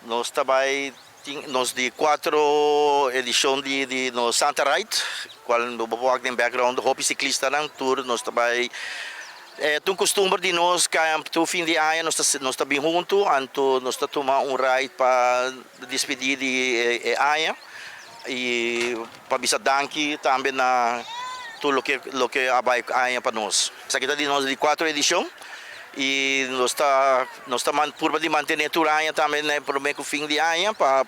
Nos ta bay tin nos di cuatro edicion di nos Santa Ride, cual bo por wak den background hopi ciclistanan tur nos ta bay. Ta un costumber di nos tur fin di aña nos ta bin hunto, anto nos ta tuma un ride pa despedi di e aña y pa bisa danki tambe na tur loke a bay aña pa nos. Esaki ta di nos di cuatro edicion y nos ta purba di mantene tur aña tambe na prome cu fin di aña pa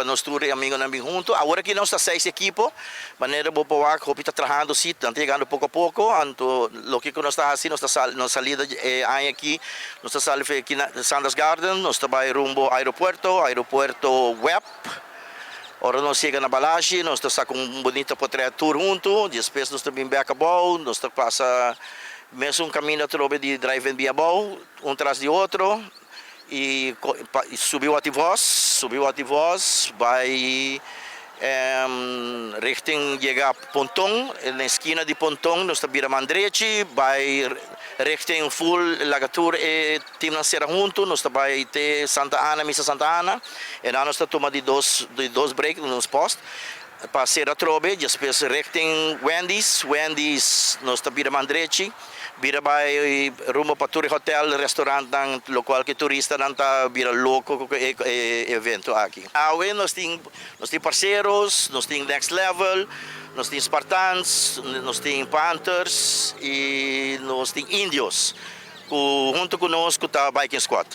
nos tur amigonan bin hunto. Awor aki nos ta seis ekipo, manera bo por wak, hopi ta trahando si, ta yegando poco a poco, anto loke cu nos ta haci, nos ta sali, nos salida aña aki, nos ta sali aki na Sanders Garden, nos ta bay rumbo aeropuerto, aeropuerto web. Ora nos yega na Balashi, nos ta saca un bunita portret tur hunto, despues nos ta bin back abou, nos ta pasa mesun caminda trobe di drive-in bin abou, un tras di otro, y subi Watty Vos, subi Watty Vos, bay richting yega Ponton, na esquina di Ponton, nos ta bira man drechi, bay richting full laga tur e teamnan cera hunto, nos ta bay te Santa Ana, Misa Santa Ana, y dan nos ta tuma di dos break, nos post, pa cera trobe, despues richting Wendy's, Wendy's nos ta bira man drechi, bira bay rumbo pa tur hotel, restaurantnan, locual cu turistanan ta bira loco cu e evento aki. Awe nos tin parceros, nos tin Next Level, nos tin Spartans, nos tin Panthers y nos tin Indios, cu hunto cu nos cu ta Viking Squad.